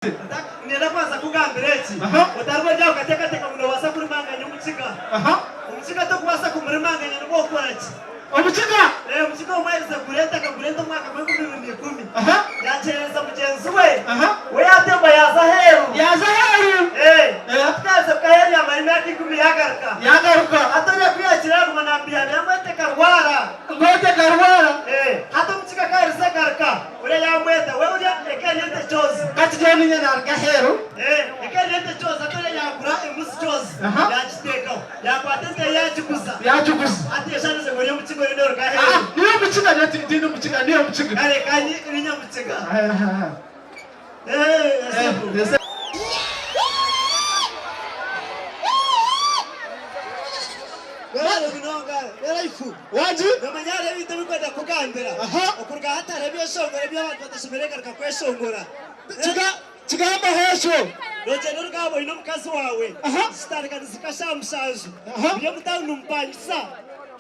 Niinyenda kubanza kukugambira eki, otariba ori aho okateekateeka ngu noobaasa kurimanganya omukiga. Omukiga torikubaasa kumurimanganya n'obu okukora ki. Omukiga? Ee, omukiga omwe aherize kugura ente, akagura ente omwaka gw'enkumi ibiri na ikumi. Yaagiheereza mugyenzi we, we yaatemba yaaza aheeru. Yaaza aheeru? Ee, hati ku yaaherize kuka aheeru yaamara emyaka ikumi yaagaruka. Yaagaruka. Hati oriya ku yaakire yaaguma naamubihabiha ngu ente ekarwara. Ngu ente ekarwara? Ee, hati omukiga ku aherize kugaruka. Oriya yaamweta, we oriya eka eri ente kyozi. Hati John nyine naruga aheeru. Ee, eka eri ente kyozi, hati oriya yaagura embuzi kyozi, yaagiteekaho, yaakwata ente ye yaagiguza. Yaagiguza. Hati yeshanize ngu ori omukiga oriyo nooruga aheeru. Niiwe mukiga, nyowe tindi mukiga, niiwe mukiga. Kare ka ni nyamukiga. Ee, esebo. Webale munonga Life. Wangi? Nomanya hariho ebintu ebi ndikwenda kukugambira. Okuruga hati hariho ebyeshongoro ebi abantu batashemereire kugaruka kweshongora. Kigambaho ekyo. Nogyenda oruga aha oine omukazi waawe, zitandika nizikasha aha mushanju, muri omu tauni nimupangisa,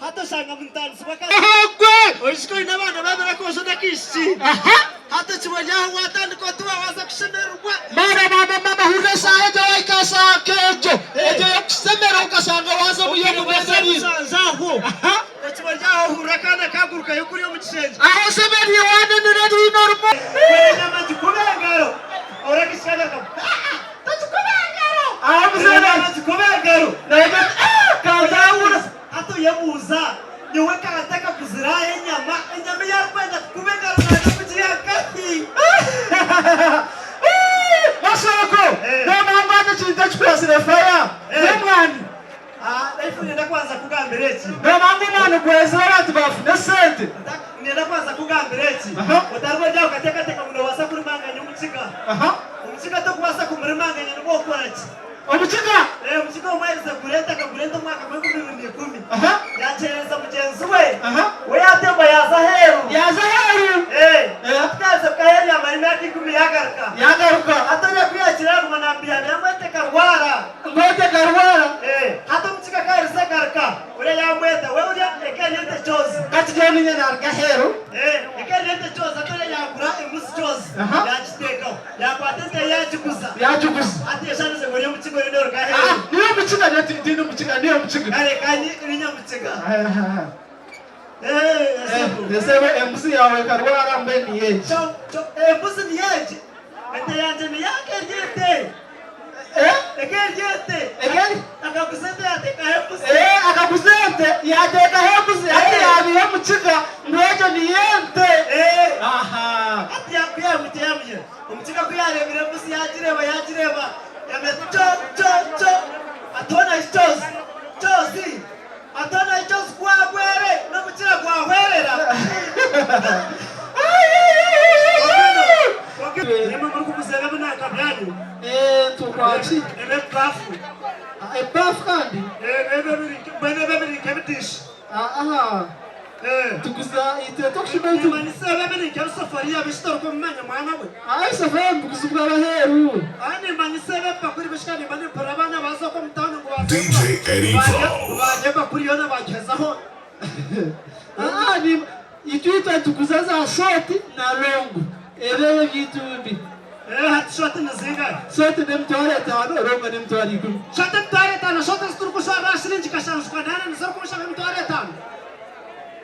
hati oshanga mutandisibwa akazi. Oijuke oine abaana babiri akoojo n'akaishiki. Hati okibonye aho watandika oti waabanza kushemererwa. Maama maama maama hurira eshaaha egyo wahika aha shaaha nk'egyo egyo ey'okushemererwa okashanga waaza omu Obwire bwa shaaha y'omubezeeri. mushanju aho okibonye aho ohurira akaana kagurukayo kuriya omu kishengye. Aho oshemereire waanenura eriino rimwe. Mbwenu enyama ngikube engaro ohurira akaishiki kagaruka ngu aa togikuba engaro. Aho muzeeyi Enyama ngikube engaro. Naija ati aa kanzangura. Hati oyebuuza Nyowe nkaba ntakaguzire aha enyama, enyama ei arikwenda kukuba engaro naaza kugiiha nkahi? Mashooko, Noomanya ngu hati ekintu ekikwasire faya n'omwani? Life niinyenda kubanza kukugambira eki. Noomanya ngu omwani gwezire abantu baafuna esente? Niinyenda kubanza kukugambira eki. Otariba ori aho okateekateeka ngu noobaasa kurimanganya omukiga. Omukiga torikubaasa kumurimanganya n'obu okukora ki. Omukiga. Ee, omukiga omwe aherize kugura ente, akagura ente omwaka gw'enkumi ibiri na ikumi. Yaagiheereza mugyenzi we, we yaatemba yaaza aheeru. Yaaza aheeru. Ee, hati ku yaaherize kuka aheeru yaamara emyaka ikumi yaagaruka. Yaagaruka. Hati oriya ku yaakire yaaguma naamubihabiha ngu ente ekarwara. Ngu ente ekarwara. Ee, hati omukiga ku aherize kugaruka, oriya yaamweta, we oriya eka eri ente kyozi. Hati John nyine naaruga aheeru. Ee, eka eri ente kyozi, hati oriya yaagura embuzi kyozi, yaagiteekaho. Yaakwata ente ye yaagiguza. Yaagiguza. Hati yeshanize ngu ori omukiga oriyo nooruga aheeru. Niiwe omukiga? Nyowe tindi mukiga, niiwe omukiga. Kare ka ni nyamukiga. Ee, esebo. Esebo, embuzi yaawe ekarwara mbwenu niyo egi. Kyo, kyo, embuzi niyo egi? Ente yangye niyo aka eri ente. Eka eri ente. Eka eri. Akaguza ente yaateekaho embuzi. Ee, akaguza ente yaateekaho embuzi hati yaabiiha omukiga ngu egyo niyo ente. Ee. Aha. Hati ku yaamugye yaamugye. Omukiga ku yaareebire embuzi yaagireeba yaagireeba yaamanya ati, Kyo, kyo, kyo! Ati hoona hi kyozi, kyozi! Ati hoona hi kyozi ku waagwere n'omukira gwahwerera. Imwe murikuguza ebi ebinanka byanyu. Ee, tukwaki? Ebi ebibaafu. Ebibaafu kandi? Ebi ebiri mbwenu ebi ebiri nk'ebidishi. Aha. Tuguza itwe tokushuma eitu. Nimanyisa ebi ebiri nk'ebisafuriya bishi torikumumanya mwana we. Aha ebisafuriya nibiguzibwa abaheeru. Aha nimanyisa ebi ebibakuri bishi kandi nimba nimpurira abaana baaza okwo omu tawuni ngu baaza DJ Eddie Pro. barya ebakuri yoona bagihezaho. Aha itwe itwe nituguza za shoti na longo ebi ebyo ebyaitu mbi. Ee hati shoti nizingahi? Shoti n'emitwaro etaano longo n'emitwaro ikumi. Shoti emitwaro etaano shoti ezi turikujwara aha shiringi kashanju kanaana nizo orikunshaaba emitwaro etaano?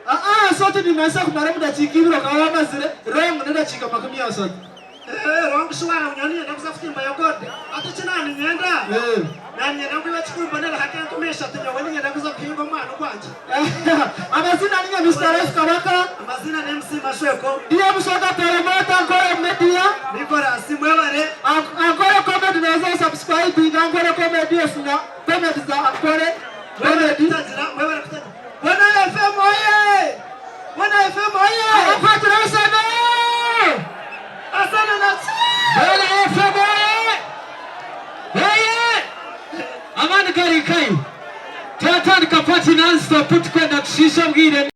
Aa shoti nimanyisa kumara omu dakiika ibiri okaba wamazire, long n'edakiika 30. Ee long shi waara ngu nyowe niinyenda kuza kutimbayo gode hati eki naaniinyenda naaniinyenda ngu iwe ekikumbonera hake enkumi ishatu nyowe niinyenda kuza kuhinga omwani gwangye. Amazina ni Mister Life Kabaka. Amazina ni MC Mashweko. DM Soga Promoter Ankole Media. Nicholas Mwebare. Ankole Comedy noza subscribing Ankole Comedy ofuna comedy za Ankole Comedy. Mwebare kutagira. Bona FM oye! Bona FM oye! Abakwatira asana! Asana na Bona FM oye! Oye! Amaani gari nkahi? Twatandika party non stop tikwenda kushiisha obwire.